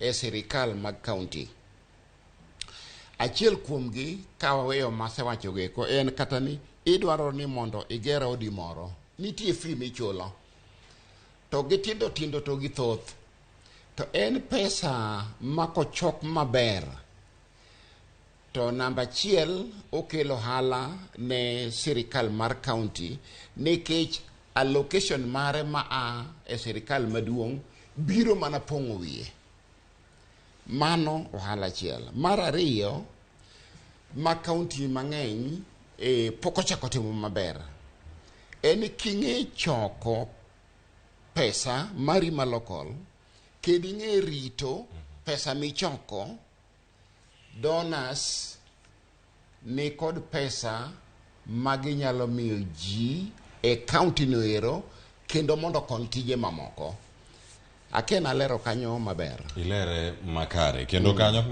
e sirikal mag kaunti. Achiel kuomgi ka waweyo masewacho goeko en kata ni idwaro ni mondo iger odi moro, nitie fee michulo. To gitindo tindo to githoth. To en pesa ma kochok maber to namba achiel okelo ohala ne sirikal mar kaunti nikech allocation mare ma a e sirikal maduong' biro mana pong'o wiye. Mano ohala achiel. Mar ariyo, ma kaunti mang'eny e, pok ochako timo maber en ni king'e choko pesa mari ma local kendo ing'e rito pesa michoko donors ni kod pesa ma ginyalo miyo ji e kaunti no ero kendo mondo okony tije mamoko. Akia nalero kanyo maber. Ilere makare kendo kanyo.